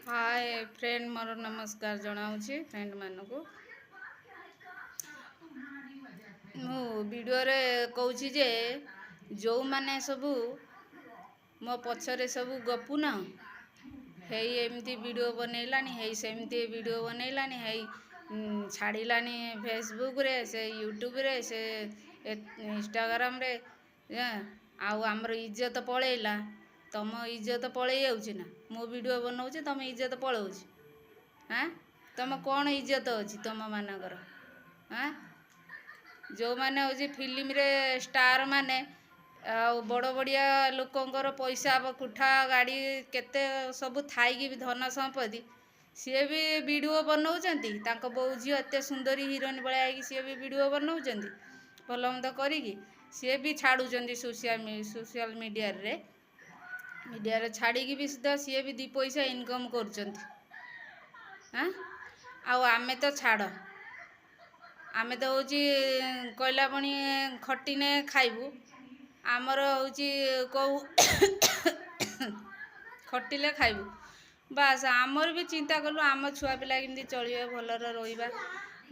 ହାଏ friend, ମୋର ନମସ୍କାର ଜଣାଉଛି ଫ୍ରେଣ୍ଡମାନଙ୍କୁ। ମୁଁ ଭିଡ଼ିଓରେ କହୁଛି ଯେ ଯେଉଁମାନେ ସବୁ ମୋ ପଛରେ ସବୁ ଗପୁନ, ହେଇ ଏମିତି ଭିଡ଼ିଓ ବନେଇଲାଣି, ହେଇ ସେମିତି ଭିଡ଼ିଓ ବନେଇଲାଣି, ହେଇ ଛାଡ଼ିଲାଣି ଫେସବୁକ୍ରେ, ସେ ୟୁଟ୍ୟୁବରେ, ସେ ଇନଷ୍ଟାଗ୍ରାମରେ, ଆଉ ଆମର ଇଜ୍ଜତ ପଳେଇଲା। ତମ ଇଜ୍ଜତ ପଳେଇ ଯାଉଛି ନା? ମୁଁ ଭିଡ଼ିଓ ବନଉଛି, ତମ ଇଜ୍ଜତ ପଳଉଛି? ଆଁ ତମ କ'ଣ ଇଜ୍ଜତ ଅଛି ତମମାନଙ୍କର? ଆଁ ଯେଉଁମାନେ ହେଉଛି ଫିଲ୍ମରେ ଷ୍ଟାର୍ ମାନେ ଆଉ ବଡ଼ ବଡ଼ିଆ ଲୋକଙ୍କର ପଇସା, କୋଠା, ଗାଡ଼ି କେତେ ସବୁ ଥାଇକି ବି, ଧନ ସମ୍ପତ୍ତି, ସିଏ ବି ଭିଡ଼ିଓ ବନଉଛନ୍ତି। ତାଙ୍କ ବୋହୂ ଝିଅ ଏତେ ସୁନ୍ଦରୀ ହିରୋଇନ୍ ଭଳିଆ ହେଇକି ସିଏ ବି ଭିଡ଼ିଓ ବନଉଛନ୍ତି ଭଲ ମନ୍ଦ କରିକି। ସିଏ ବି ଛାଡ଼ୁଛନ୍ତି ସୋସିଆଲ ମିଡ଼ିଆରେ ଛାଡ଼ିକି ବି ସୁଦ୍ଧା ସିଏ ବି ଦୁଇ ପଇସା ଇନକମ୍ କରୁଛନ୍ତି। ଆଁ ଆଉ ଆମେ ତ ଛାଡ଼, ଆମେ ତ ହେଉଛି କହିଲା ପୁଣି ଖଟିନେ ଖାଇବୁ। ଆମର ହେଉଛି କେଉଁ ଖଟିଲେ ଖାଇବୁ, ବାସ୍। ଆମର ବି ଚିନ୍ତା କଲୁ ଆମ ଛୁଆ ପିଲା କେମିତି ଚଳିବେ, ଭଲରେ ରହିବା,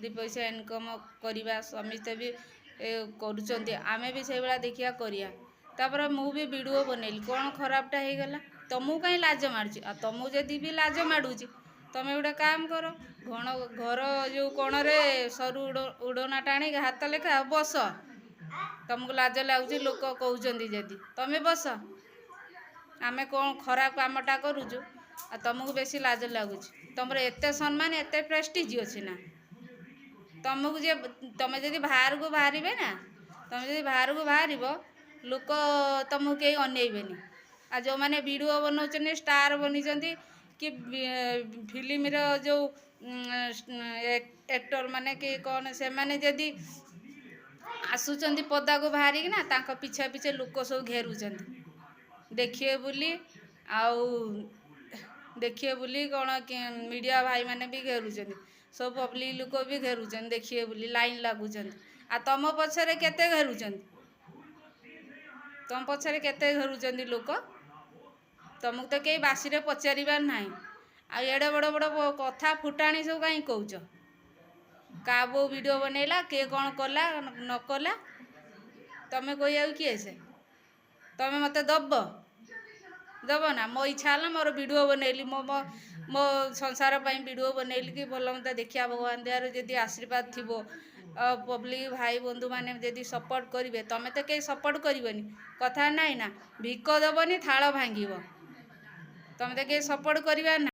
ଦୁଇ ପଇସା ଇନକମ୍ କରିବା। ସମସ୍ତେ ବି କରୁଛନ୍ତି, ଆମେ ବି ସେଇଭଳିଆ ଦେଖିବା କରିବା। ତାପରେ ମୁଁ ବି ଭିଡ଼ିଓ ବନେଇଲି, କ'ଣ ଖରାପଟା ହେଇଗଲା? ତମକୁ କାହିଁ ଲାଜ ମାଡ଼ୁଛି? ଆଉ ତମକୁ ଯଦି ବି ଲାଜ ମାଡ଼ୁଛି, ତମେ ଗୋଟେ କାମ କର, ଘଣ ଘର ଯେଉଁ କୋଣରେ ସରୁ ଉଡ଼ନା ଟାଣିକି ହାତ ଲେଖା ବସ। ତମକୁ ଲାଜ ଲାଗୁଛି, ଲୋକ କହୁଛନ୍ତି ଯଦି, ତମେ ବସ। ଆମେ କ'ଣ ଖରାପ କାମଟା କରୁଛୁ ଆଉ ତମକୁ ବେଶୀ ଲାଜ ଲାଗୁଛି? ତମର ଏତେ ସମ୍ମାନ, ଏତେ ପ୍ରେଷ୍ଟିଜ୍ ଅଛି ନା ତମକୁ ଯେ ତମେ ଯଦି ବାହାରକୁ ବାହାରିବେ ନା, ତମେ ଯଦି ବାହାରକୁ ବାହାରିବ, ଲୋକ ତମକୁ କେହି ଅନେଇବେନି। ଆଉ ଯେଉଁମାନେ ଭିଡ଼ିଓ ବନାଉଛନ୍ତି, ଷ୍ଟାର୍ ବନିଛନ୍ତି କି ଫିଲ୍ମର ଯେଉଁ ଆକ୍ଟର ମାନେ କି କ'ଣ, ସେମାନେ ଯଦି ଆସୁଛନ୍ତି ପଦାକୁ ବାହାରିକିନା, ତାଙ୍କ ପିଛା ପିଛେ ଲୋକ ସବୁ ଘେରୁଛନ୍ତି ଦେଖିବେ ବୋଲି। ଆଉ ଦେଖିବେ ବୋଲି କ'ଣ, ମିଡ଼ିଆ ଭାଇମାନେ ବି ଘେରୁଛନ୍ତି, ସବୁ ପବ୍ଲିକ୍ ଲୋକ ବି ଘେରୁଛନ୍ତି ଦେଖିବେ ବୋଲି, ଲାଇନ୍ ଲାଗୁଛନ୍ତି। ଆଉ ତମ ପଛରେ କେତେ ଘେରୁଛନ୍ତି? ତମ ପଛରେ କେତେ ଘେରୁଛନ୍ତି ଲୋକ? ତମକୁ ତ କେହି ବାସିରେ ପଚାରିବାର ନାହିଁ। ଆଉ ଏଡ଼େ ବଡ଼ ବଡ଼ କଥା ଫୁଟାଣି ସବୁ କାହିଁ କହୁଛ? କାହା ବୋଉ ଭିଡ଼ିଓ ବନେଇଲା, କିଏ କ'ଣ କଲା ନ କଲା, ତମେ କହିବାକୁ କିଏ ସେ? ତମେ ମୋତେ ଦବ ଦବ ନା? ମୋ ଇଚ୍ଛା ହେଲା ମୋର ଭିଡ଼ିଓ ବନେଇଲି, ମୋ ମୋ ମୋ ସଂସାର ପାଇଁ ଭିଡ଼ିଓ ବନେଇଲି କି ଭଲ ମନ୍ଦ ଦେଖିବା। ଭଗବାନ ଦୟାରୁ ଯଦି ଆଶୀର୍ବାଦ ଥିବ, ପବ୍ଲିକ୍ ଭାଇ ବନ୍ଧୁମାନେ ଯଦି ସପୋର୍ଟ କରିବେ। ତମେ ତ କେହି ସପୋର୍ଟ କରିବନି। କଥା ନାହିଁ ନା, ଭିକ ଦବନି ଥାଳ ଭାଙ୍ଗିବ। ତମେ ତ କେହି ସପୋର୍ଟ କରିବାର ନା।